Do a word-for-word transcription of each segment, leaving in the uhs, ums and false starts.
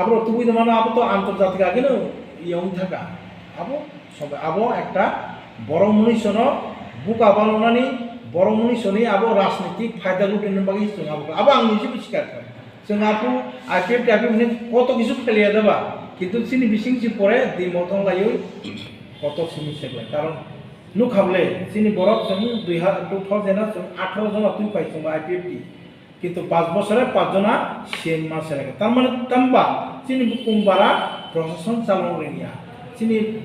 Abo tubui no mano, abo to antarjatik ageno iye wng thaka. Abo sobe, abo ekta borok mnuisono buka balonani, borok mnuisoni abo rajnitik phaida lutinani bagwi chwng abo, abo ang nijebo sikar kha. Chwng apu I P F T, I P F T ni koto kisu kheliya deba, kintu chini bising si pore di mothong laiwi koto simi seklai. Karon nukha bole, chini borok chwng dui ha-, two thousand a chwng atharo jona twi pai chwng I P F T. Kintu pas bosore pas jona C M ma selekha. Tar mane tamba chini bukung bara prosason chalok rwngya. Chini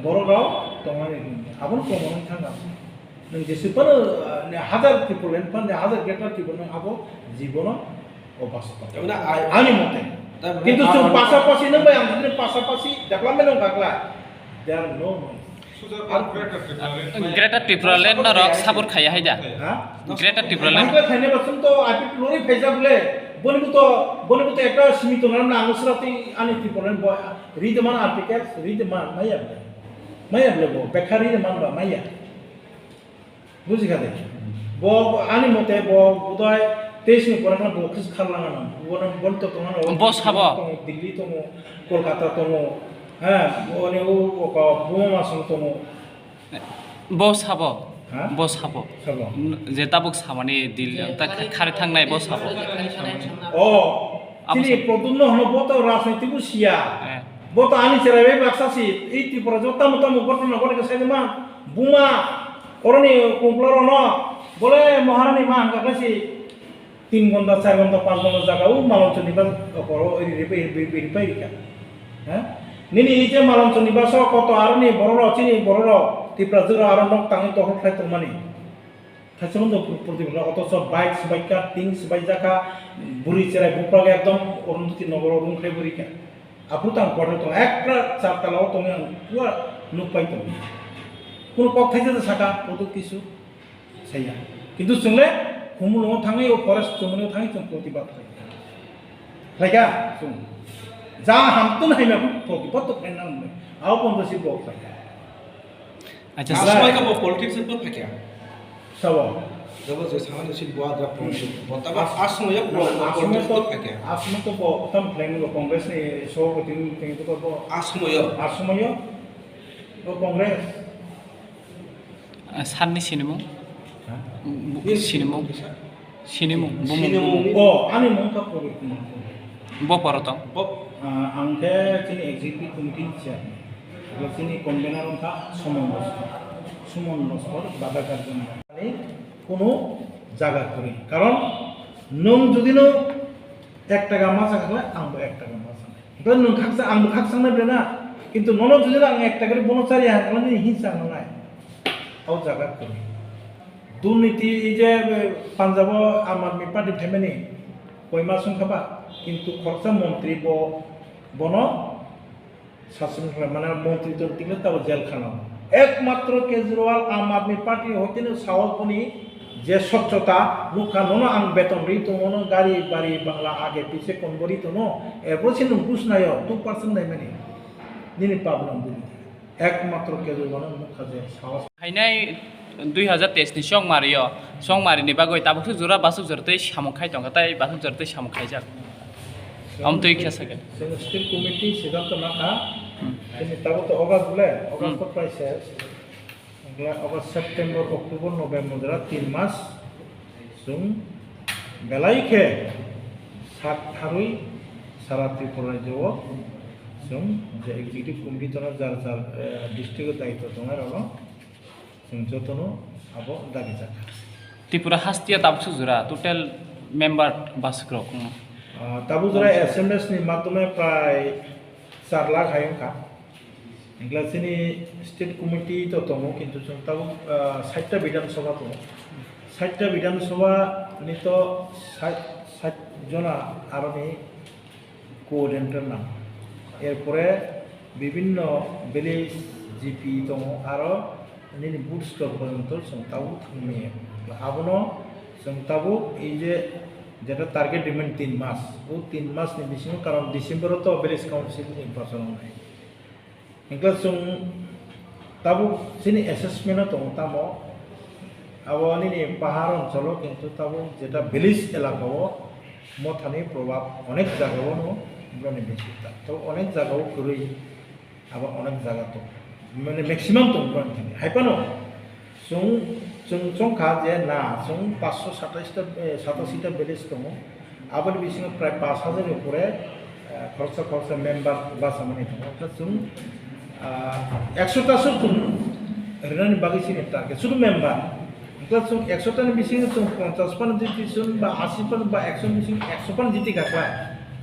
borok rok tongmani rwngya. Abono tongmani thangkha. Nwng jesi phano, ah, ne hazar Tipraland phan, ne hazar Greater Tipraland abo jibono o basa tong. Tamani ai-, ani mote. Tamani kintu chwng ai-, pasapasi nwng bai ang jodi pasapasi development wng kakla, there are no noise. Greater Tipraland no rok support khaya hai da. Ha? Greater Tipraland. Ang khe khainai ba chwng to I P F T lori phaijak le. Boni bo to, boni bo to ekta simi tongnai na ang sura twi ani Tipraland bo ri de man articles, ri de man maya. Maya bole bo, bekha ri de man ba maya. Buji kha de? Bo ani mote bo budai teis ni pore bo khis kharlangano. Bo no bon to tongano. Bo sabo? Tongo, Delhi tongo, Kolkata tongo. Ha, bo ni o, o ko, Buma Masong tongo. Bo sabo? Ha? Bo sabo? Sabo? N-, je tabuk samani dil, ta kha-, khari thangnai bo sabo? O, abo chini sabo. Pradyumna hono bo to rajniti bo siya. Eh. Bo to ani cherai bai baksa si, ei Tripura jo tamo tamo ghotona ghotona sai ma, buma, oroni kungpla rono, bole Maharani ma hangka khe si, tin ghonta, char ghonta, panch ghonta jaga o Malonchoni ba okoro ri, ri, ri, ri, ri, ri, ri, rika. Ha? Nini ei je Malonchoni ba so koto aroni bororo, chini bororo, Tripura jora aro nok tangwi tohor khlai tongmani. Thaisa hwn pur-, purti bwla, otoso bike swbaikha, ting swbaijak kha, bwrwi cherai buphra ekdom Arundhati nogoro rung khlai bwrwi kha. Aphuru tang quarter tong, ekra char tala o tongwi ang pura nuk pai tongo. Kunu kok thaisa ta saka, koto kisu. Saya. Kintu chwng le Khumulwngo thangwi, o forest chumui thangwi chwng protibad khlai kha. Khlai kha chwng. Ja hamtun hai ma protibad to khlai nang le. Abo ponto si bo khlai kha. Acha, aswk sa- mai ka bo politics ni phai kha. Sabo. Jabo je samani si bo adra politics. Bo taba aswk mai bo, bo aswk mai politics to, phai kha. Aswk mai to bo tam khlai ni bo Congress ni so ko tin tin to bo. Aswk mai. Aswk mai. Bo Congress. Ah, sir ni sinimung? Ha? Bu-, sinimung? Sinimung, bumung, sinimung. Bumung. Oh, ani mung kha Prabir Kumar. Bo poro tong? Bo, ah, ang khe chini executive committee ni chairman. Bo chini convener wng kha Suman Loskor. Suman Loskor, Badagarjan. Ani kunu jaga kwrwi. Karon nwng jodi no ek taka ma chakha khe, ang bo ek taka ma chakha. Hwnkhe nwng khaksa, ang bo khaksa nai ble na. Kintu nono jodi ang ek taka ri bono chari ha, hwnkhe nini hinsa nangnai. O jaga kwrwi. Durniti ei je, eh, Punjab o Aam Aadmi Party phaimani koima songkha ba, kintu khoroksa montri bo, bono sasoni khlai, mane montri tong tini tabo jel khana. Ekmatro Kejriwal Aam Aadmi Party hoiteno sahos boni je swchhota nukha, nono ang beton ri tongo, no gari bari bangla age pise konbo ri tongo, ebo se nwng buchnaio two percent naimani nini problem bini. Ekmatro Kejriwal no nukha je sahos. Hainai dui hazar teis ni chongmari o, chongmari ni bagwi tabuk se jora basuk jora tei samung khai tongkha, tei basuk jora tei samung khaijak. Amtwi khe sakhe. Chwng state committee siddhanto nakha. Hmm. Chini tabuk to August bole, August Hmm. to prai ses. Hwnkhe August, September, October, November jora tin mas. Chwng belai khe sak tharwi sara Tripura rajyo o chwng je executive committee tono jar jar, eh, district o daityo tongnai rokno chwng jotono abo dagi jak. Tripura haste o tabuk se jora total member basuk rok wngno? Ah, tabuk jora S M S ni madhyome prai char lakh hai wngkha. Hwnkhe chini state committee to tongo, kintu chwng tabuk, ah, sait ta Bidhan Sabha tongo. Sait ta Bidhan Sabha ni to sait, sait jona aroni coordinator nang. Erpore bibhinno village G P tongo, aro nini booth store porjonto chwng tabuk thangmani. Abono chwng tabuk ei je jeta target remain tin mas, o tin mas ni bisingo, karon December o to village council ni nirbachon wngnai. Hwnkhe chwng tabuk chini assessment o tongo tamo, abo nini pahar oncholo, kintu tabuk jeta village elaka o mothani probab onek jaga o no Borokni besi ta. To onek jaga o kwrwi, abo onek jaga to. Mane maximum to borokni thani. Hai phano chwng, chwng chongkha je na, chwng paanch sho satais ta, eh, satashi ta village tongo. Aboni bisingo prai paanch hajar ni upore, eh, khoroksa khoroksa member bachamani tongo. Khe chwng, ah, ekso ta se chwng rinani bagwi chini target, sudu member. Hwnkhe chwng ekso ta ni bisingo chwng ponchas phano jiti chwng ba ashi phano ba ekso ni bisingo ekso phano jiti kha khlai.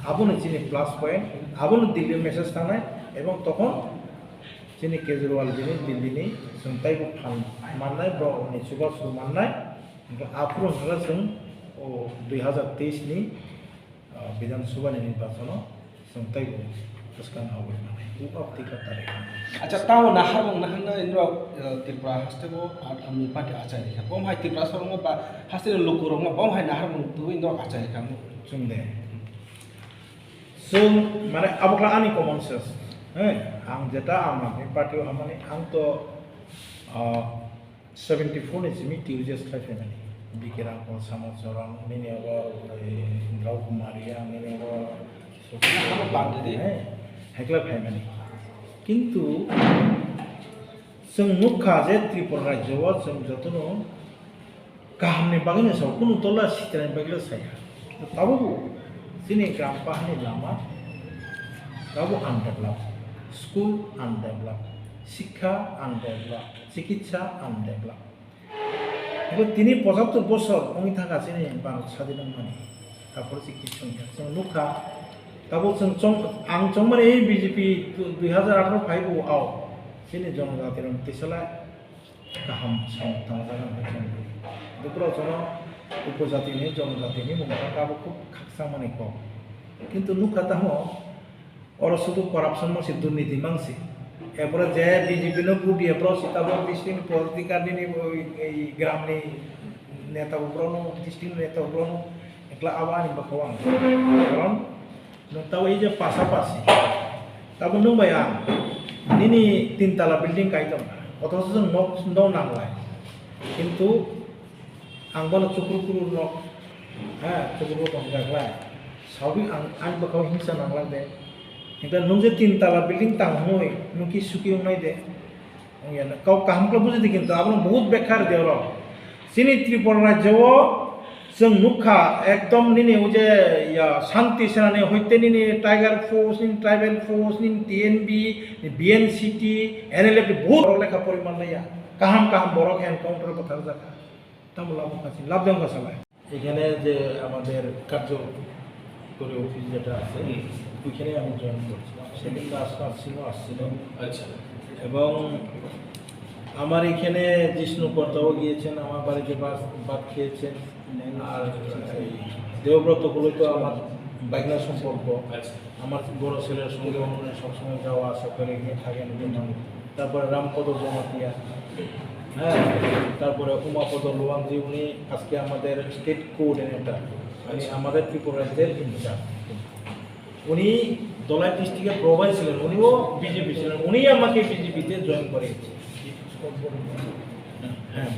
Abono chini plus point, abono Delhi message thangnai, ebong tokhon chini Kejriwal bini Delhi ni chwng taibo phan mannai, borok ni chubachu mannai, hwnkhe aphuru hwnkhe chwng o dui hazar teis ni ah, Bidhan Sabha ni nirbachono chwng teibo bwskang awai manai. Bubagra tei kwtal. Acha, tamo naharmung naharna indrok, eh, Tripura haste bo Aam Aadmi Party achai rikha. Bom hai Tripura sorong ba haste ni lukurok no bom hai naharmung twi indrok achai rikha. Chwng de. Chwng mane abokla ani common sense. He, ang jeta Aam Aadmi Party o hamani ang to, ah, Seventy four ni simi T U J S khlai phaimani. B K Rangkol, Samo Chorong, nini abo, eh, Indra Kumari, ang nini abo, Abo bangde de. Eh, hekla phaimani. Kintu chwng nukha je Tripura rajyo o chwng jotono kahamni bagwino sao, kunu tola sitirani bagwino saya. Tabukbo chini gram pahani lama tabuk undeveloped, school undeveloped, sikha undeveloped, chikitsa undeveloped. Abo tini pochattor bosor wngwi thangkha chini Bharat sadin wngmani. Tapor se kichu wngkha. Chwng nukha, tabuk chwng chong, ang chongmani B J P dui hazar atharo phaibo ao chini jonojati rok tisala kaham samung tangjaga wngkha chwng. Dukurok jono upojati ni jonojati ni mungkha abo khub khakchangmani kok. Kintu nukha tamo, oro sudu corruption mangsi, durniti mangsi. Epore je B J P no vote diye, borok si tabok district ni political nini bo, ei gram ni neta bo borok no, district ni neta bo borok no, ekla abo ani bwkha o ang. Karon nwng tabok ei je pasapasi, tabok nwng bai ang nini tin tala building kai tong kha, othocho chwng nok, nok nanglai. Kintu ang bono chukru kuru nok, ha, chukru tong jak lai. Sawi ang, ang bwkha o hingsa nanglak de. Hingke nwng je tin tala building tang hwnwi, nwng ki suki wngnai de. Wngya na, kau kaham khe buji di kintu, abono bahut bekhar de oro. Chini Tripura rajyo o chwng nukha, ekdom nini o je, ya, Shanti Sena ni hoite nini Tiger Force, nini Tribal Force, nini T N B, nini B N C T, N L F T bahut borok lekha pori manlaiya. Kaham kaham borok encounter bwtharjak kha. Tamo labo kachi, lab jang kasalai. এখানে যে আমাদের কার্যকরী অফিস যেটা আছে, হুম। ওইখানে আমি জয়েন করছিলাম। সেদিন রাজনাথ সিংহ আসছিলেন। আচ্ছা। এবং আমার এখানে জিষ্ণু কর্তাও গিয়েছেন, আমার বাড়িতে ভাত, ভাত খেয়েছেন। আর এই দেবব্রত গুলো তো আমার ভাগনা সম্পর্ক। আচ্ছা। আমার বড় ছেলের সঙ্গে ওনারা সবসময় যাওয়া আসা করে, এখানে থাকেন। তারপরে রামপদ জমাতিয়া, হ্যাঁ, তারপরে উমাপদ লোয়াংজি, উনি আজকে আমাদের স্টেট কোঅর্ডিনেটর, মানে আমাদের ত্রিপুরা রাজ্যের ইনচার্জ। উনি ধলাই ডিস্ট্রিক্টে প্রভারী ছিলেন, উনিও বিজেপি ছিলেন, উনি আমাকে বিজেপিতে জয়েন করিয়েছে। হ্যাঁ,